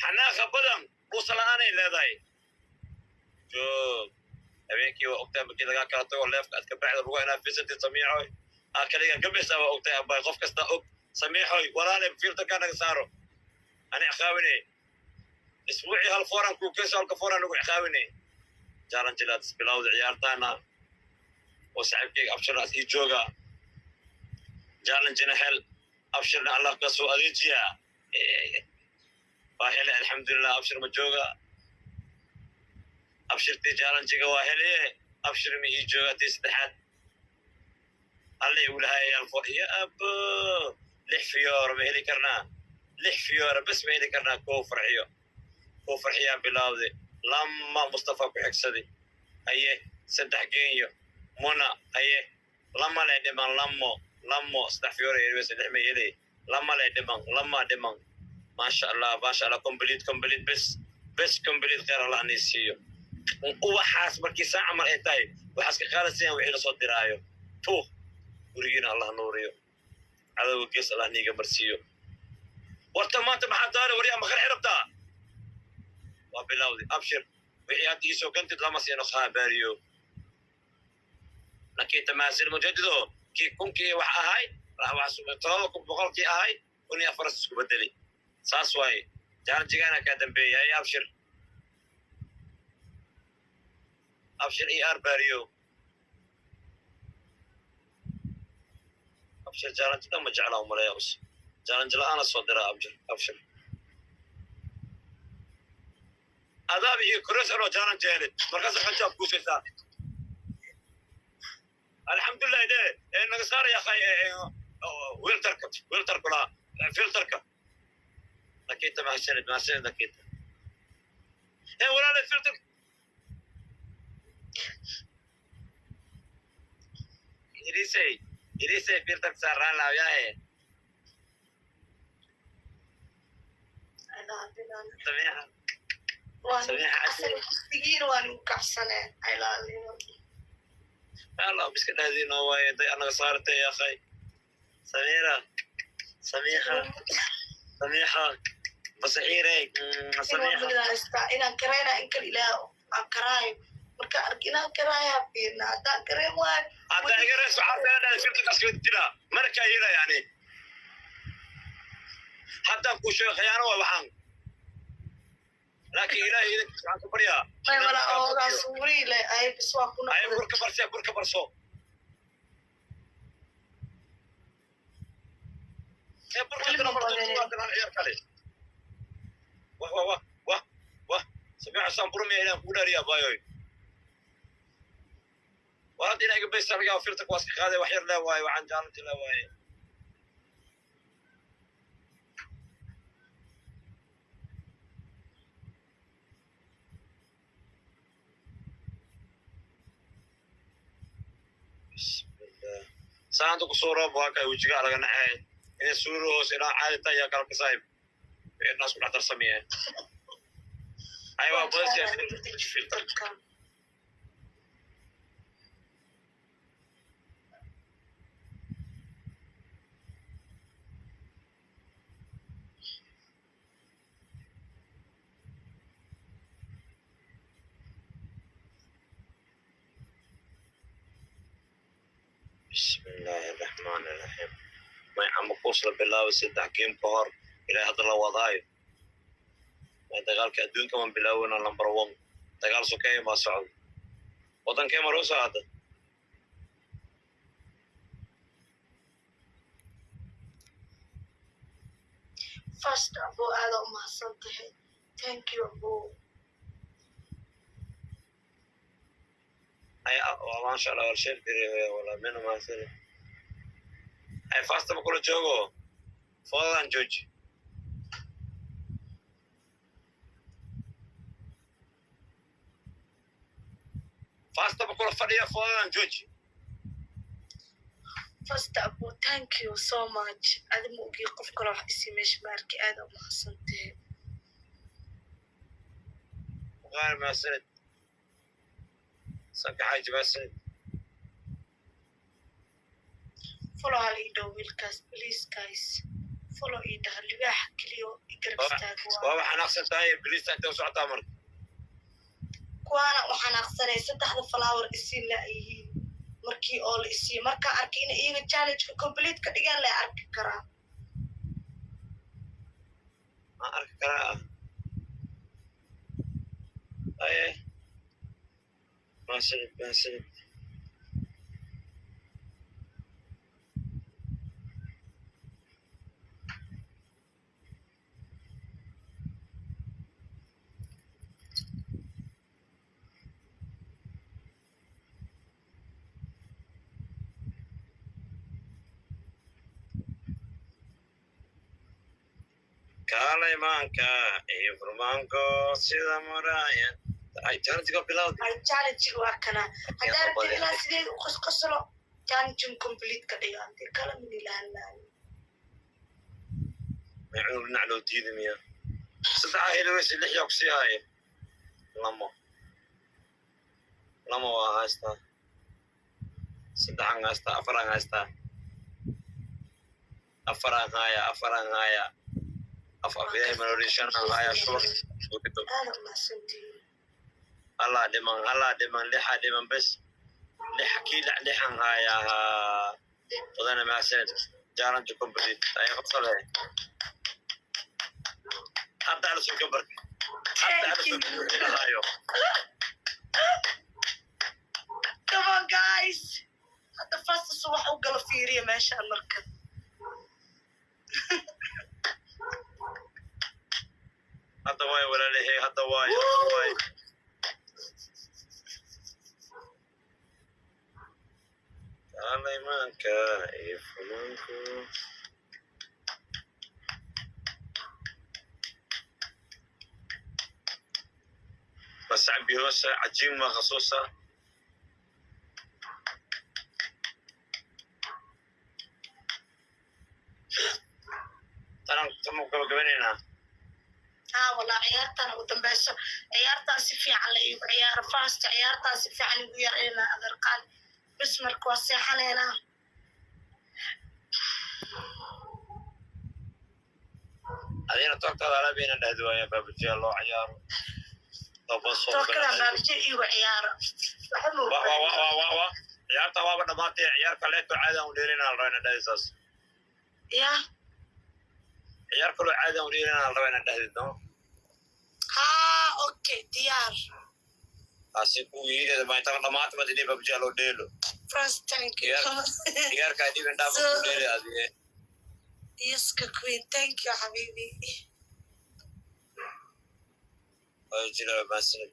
Xanaaqa badan dhuusa la'aanay leedahay. Joog, habeenkii waa ogtahay markii lagaa kala tago leefka aad ka baxda ruga inaad fisantid. Samiixoy, aa kaliga gabaysaa, waa ogtahay abay, qof kasta og. Samiixoy walaale, filterka naga saaro. Ani ciqaabine isbuucii hal fooran kuu keeso, halka fooran nagu ciqaabine. Challenge-laad isbilawda ciyaartaana oo saaxiibkeyga Abshirna as ii jooga. Challenge-na hel, Abshirna Allah ka soo adeejiya. Waa hele, alxamdulilah. Abshir ma jooga? Abshirtii challenge-ga waa heleye. Abshir ma ii jooga? Tii saddexaad alla igu lahayaal ya abo. Lix fiyooro ma heli karnaa? Lix fiyooro bes ma heli karnaa? Kow Farxiyo, kow Farxiyaa bilawday, lama Mustafa ku xigsaday. Haye, saddex Genyo Muna. Haye, lama le dhiman, lamo, lamo, saddex fiyooro helweysa, lix ma heli. Lama le dhiman, lama dhiman. Maasha Allah, maasha Allah. Complete, complete, bes bes, complete. Khayr Allah nii siiyo. Ubaxaas markii saa camal ay tahay, waxaas ka qaadasayaan wixii lasoo diraayo. Tuuq gurigiina Allah nuuriyo, cadowga gees Allah niiga marsiiyo. Warta maanta maxaa taare? Waryaa, ma qarxi rabtaa? Waa bilawdi. Abshir, wixii hadda iisoo gantid lama siino khaabaariyo. Laakiin tamaasil mujadido kii kunkii wax ahay, 7,100 boqolkii ahay, 1,004 isku bedeli. Saas waaye, challenge-gaana kaa dambeeyay. Hay Abshir, Abshir iyo arbaariyo. Abshir challenge dhan ma jeclaa umaleeya us challenge la'aana soo diraa. Abshir, Abshir, adaab iyo kores anoo challenge helin markaas xanjaab kuusaysaa. Alxamdulilah de naga saaraya akhay filterka, filterka laa filterka. Nakita, mahadsanid, mahadsanid Nakita. Walaale, filter irisay, irisay, filterka saaraan laayahe. Samiixa, Samiixa. Digiin waan ugu kacsaneen, ilaalino. Allah iska dhahdiino waaye day anaga saaratay ya akhay. Samira, Samiixa, Samiixa basaxiirey, Samiixa. Haystaa inaan karayna in kal ilaah aan karaayo marka ark inaan karaaya fiirna haddaan karayn waayo. Hadda iga rees waxaa tala dhahday filterkaas kala dila mana kaa yeela. Yani haddaan kuu sheego khiyaano waa waxaan, laakiin Ilaahay idinkiis waxaan ku baryaa. May wala oogaa suurii le ay bis waa ku ay noqday. Burka barse, burka barso ee burka. Weli ma barto badanin. Waa ciyaar kale. Wah wah wah wah wah, Samiixa saan burmiya inaan kugu dhaariyaa baayoy. War hadda inaa iga baysa laga yaabo. Filterka waa iska qaaday, wax yar lee waaye, waxaan challenge lee waaye. Bismillah, saanta kusoo roob waa kay wejigaa laga nacay inay suuro hoos inaa caadi tahay yaa kala kasaayib inaas ku dhex darsamiyeen. Ay waa badasiya filter. Filterka. Bismillahi raxmaani raxiim. May camo kuus la bilaabay saddex game ka hor ilaa hadda la wadaayo. May dagaalka adduunka man bilaawina number one dagaal sokeeye baa socda wadankee maruusa hadda. First abo, aada u mahadsan tahay, thank you abo. Ay maasha Allah, wal sheer biri wala mena mahadsan. Ay fasta ma kula joogo, foodadan jooji. Fasta ma kula fadhiya, foodadan jooji. First abo, thank you so much. Adi ma ogi qof kale wax isi meesha ma arki, aada u mahadsan tahay. Buqaari mahadsanid, Sanka Xaaji mahadsanid. Follow hal ii dhow wiilkaas, please guys. Follow ii dhaha, libaaxa keliyo i garab istaago waa. Waaba xanaaqsan tahay, bilista intee u socotaa marka? Kuwaana u xanaaqsanay, saddexda flower isiin la yihiin. Markii oo la isiiyo, markaa arkay in iyaga challengeka complete ka dhigaan, la arki karaa. Ma arki karaa? Aye, maasanid, maasanid. Kaalay maanka iyo furmaanko sida muraaya ay challenge bilowd. Ay, challenge waa kana. Haddaa rabtid ilaa sideed u qosqoslo, challenge complete ka dhiga, hadii kala min ilaalaayo. Cunug dhinac loo diidi miya? Saddexa helweyse, lix yaa kusii haaye. Lamo lama waa haystaa, saddexan haystaa, afaran haystaa, afaran haaya, afaran haaya, af af ilaahay malori, shanaan haaya, shubak. Aada umahadsantihiin. Halaa dhiman, halaa dhiman, lixaa dhiman bes, lix kii lixan haayaa haa badana. Mahadsanid. Challenge complete ay qosole. Hadda ala soo gabarka, hadda ala soo gabarka. Come on guys, hadda fasta subax u gala, fiiriya meeshaan marka. Hadda waay walaalahay, hadda waay, hadda waay. Kaalay maanka iyo fumanku. Masacbi hoosa cajiin ma khasuusa. Tanan tama gabagabanaynaa. Haa walaa, ciyaartan ugu dambeyso, ciyaartaan si fiican la iigu ciyaaro fast, ciyaartaan si fiican igu yarayna adeerqaan bes, marka waa seexaneynaa. Adigna toogtaada alaabeyna dhahdi waaya, baabujiya loo ciyaaro. Tookadan baabje iigu ciyaaro. Waxba ma wa wa wa wa wa wa ciyaarta waaba dhamaatay, ciyaar kaleeto caadi aan u dheelina la rabaa ina dhahdi saas. Ya. Ciyaar kaloo caadi aan u dheelina la rabaa ina dhahdi no. Haa, okay, diyaar. Taasi ku yiideeda ma inta dhamaatay ma tidhi baabjiya loo dheelo. First, thank you. Ciyaarka dhibin dhaafa ku dheeli adiye. Yuska queen, thank you xabiibi. Waa jira, mahadsanid.